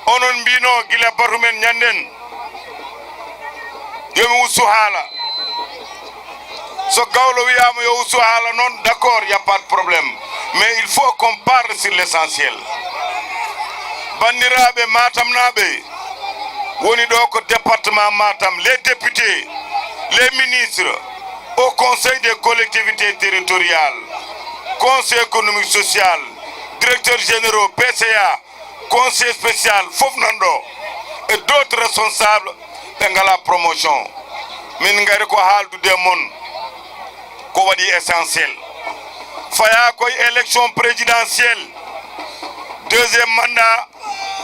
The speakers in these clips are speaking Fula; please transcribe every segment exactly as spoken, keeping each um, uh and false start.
Onon mbino gila batu men ñanden, yo mi ustu haala. So gawlo wiyaama yo ustu haala noon, d'accord, y a pas de problème. Mais il faut qu'on parle sur l'essentiel. Banndiraaɓe Matamnaaɓe, woni ɗo ko département Matam, les députés, les ministres, au Conseil des collectivités territoriales, Conseil économique social, directeur généraux, P C A, conseil spécial, fof nan ɗo, et d'autres responsables, ɓe ngala promotion. Min ngari ko haaldude e mon, ko waɗi essentiel. Faya koye élection présidentielle, deuxième mandat,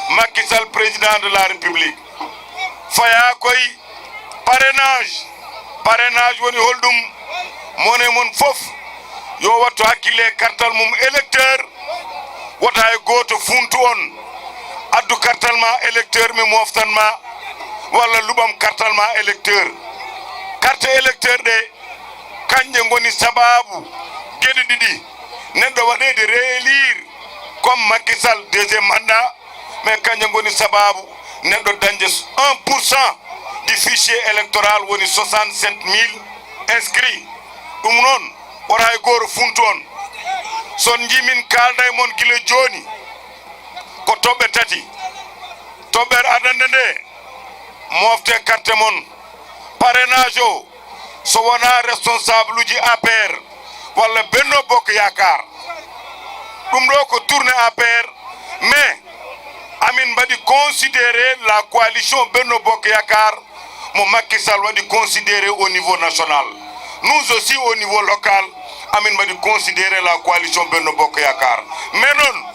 Macky Sall, président de la République. Faya koye parrainage. Parrainage woni holɗum? Mone mon fof yo wattu hakkille e kartal mum électeur. Wota e gooto funtu on, addu kartal ma électeur, mi moftan ma, walla luɓam kartal ma électeur. Carte électeur ɗe, kanje ngoni sababu geɗe ɗiɗi, neɗɗo waɗede réélire comme Macky Sall, deuxième mandat, mais kanje ngoni sababu neɗɗo dañde un pour cent du fichier électoral, woni soixante-sept mille inscrits. Ɗum noon, wota e gooto funtu on. So on njii min kaalda e mon gila jooni, ko toɓɓe tati. Toɓɓere adannde nde, mofte carte mon. Parrainage o, so wonaa responsable uji A P R walla Benno Bokk Yaakaar, ɗum ɗo ko tournée A P R, mais amin mbaɗi considérer la coalition Benno Bokk Yaakaar mo Macky Sall waɗi considérer au niveau national. Nous aussi, au niveau local, amin mbaɗi considérer la coalition Benno Bokk Yaakaar. Mais noon,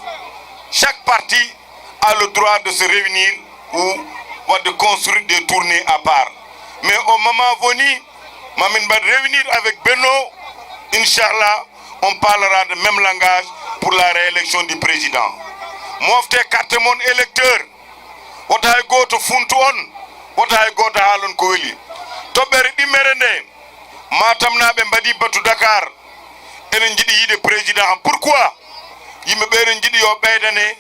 chaque parti a le droit de se réunir ou de construire des tournées à part. Mais au moment venu, mamin va réunir avec Benno, Inch'Allah, on parlera de même langage pour la réélection du président. Mofte carte mon électeur, wota e gooto funtu on, wota e gooto haalon ko weli. Toɓɓere ɗimmere nde, Matamnaaɓe mbaɗi batu Dakar, eɗen njiɗi yiide président. Pourquoi? Yimɓe ɓe eɗen njiɗi yo ɓeydane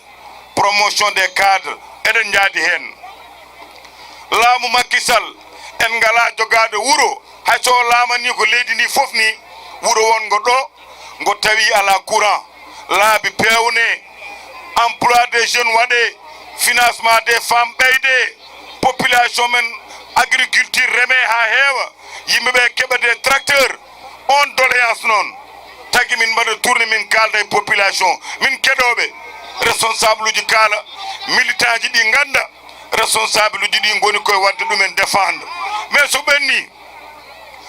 promotion des cadres, eɗen njaadi heen. Laamu Macky Sall, en ngalaa jogaade wuro, hay so o laamanii ko leydi ndi fof ni, wuro wonngo ɗo, ngo tawi alaa courant, laabi peewne, emploi des jeunes waɗee, financement des femmes ɓeydee, population men, agriculture remee haa heewa, yimɓe ɓe keɓa des tracteurs. On doléance noon, tagi min mbaɗa tournée, min kaalda e population, min keɗooɓe, responsable uji kaala, militant ji ɗi ngannda, responsable uji ɗi ngoni koye waɗde ɗumen défendre. Mais so ɓenni,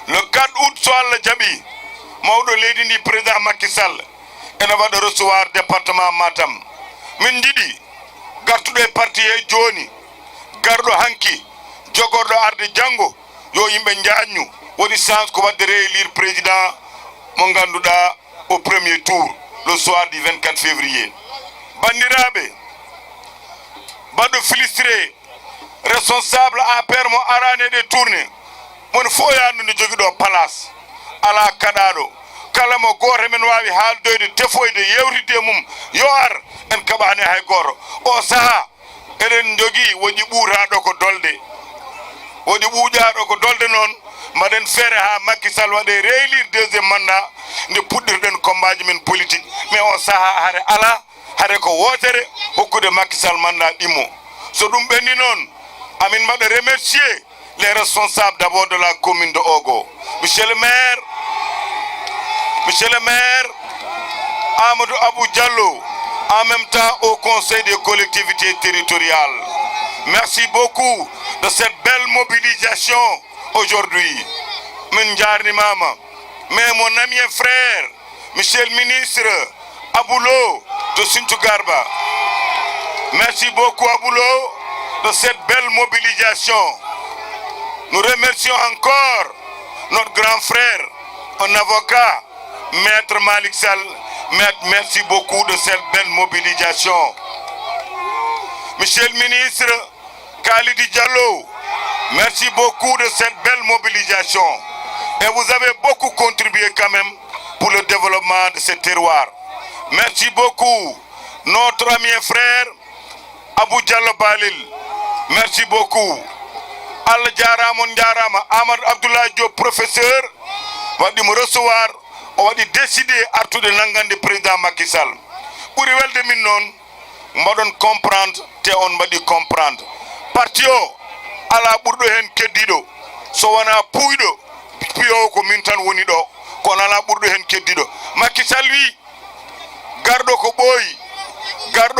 le quatre août, so Allah jaɓi, mawɗo leydi ndi, président Macky Sall, ene waɗa recevoir département Matam. Min njiɗi gartuɗo e parti he jooni, garɗo hanki, jogorɗo arde janngo, yo yimɓe njaanñu. Woni chance ko waɗde réélire président mo ngannduɗaa au premier tour, le soir du vingt-quatre février. Banndiraaɓe, baɗɗo filistree, responsable A P R mo arani e ɗe tournée, mon fof yaandu nde jogi ɗo place, alaa kaɗaaɗo. Kala mo gooto men waawi haaldoyde, tefoyde, yewtidde e mum, yo ar, en kaɓaani hay gooto. O sahaa, eɗen njogii woɗi ɓuuɗaaɗo ko dolde. Woɗi ɓuuɗaaɗo ko dolde noon, mbaɗen feere haa Macky Sall waɗe réélire deuxième mandat, nde puɗɗirɗen combat ji men politique. Mais o sahaa hare alaa, hare ko wootere, hokkude Macky Sall mandat ɗimmo. So ɗum ɓenni noon, amin mbaɗa remercier les responsables d'abord de la commune de Ogo. Monsieur le maire, monsieur le maire, Amadou Abou Diallo, en même temps au Conseil des collectivités territoriales. Merci beaucoup de cette belle mobilisation aujourd'hui. Min njaarnimaama. Mais mon ami et frère, Monsieur le ministre Aboulo de Sintugarba, merci beaucoup Aboulo de cette belle mobilisation. Nous remercions encore notre grand frère, un avocat, Maître Malik Sall. Maître, merci beaucoup de cette belle mobilisation. Monsieur le ministre, Khalidi Diallo, merci beaucoup de cette belle mobilisation. Et vous avez beaucoup contribué quand même pour le développement de ce terroir. Merci beaucoup, notre ami et frère Abou Diallo Balel, merci beaucoup. Allah jaaraama, on njaaraama. Amadou Abdoulaye Diop, professeur, waɗi mo recevoir, o waɗi décidé artude nanngande président Macky Sall. Ɓuri welde min noon, mbaɗon comprendre, te on mbaɗi comprendre. Parti o, alaa ɓurɗo heen keddiiɗo, so wonaa puuyɗo, piyoowo ko min tan woni ɗo, kono alaa ɓurɗo heen keddiiɗo. Macky Sall wi, garɗo ko ɓooyi, garɗo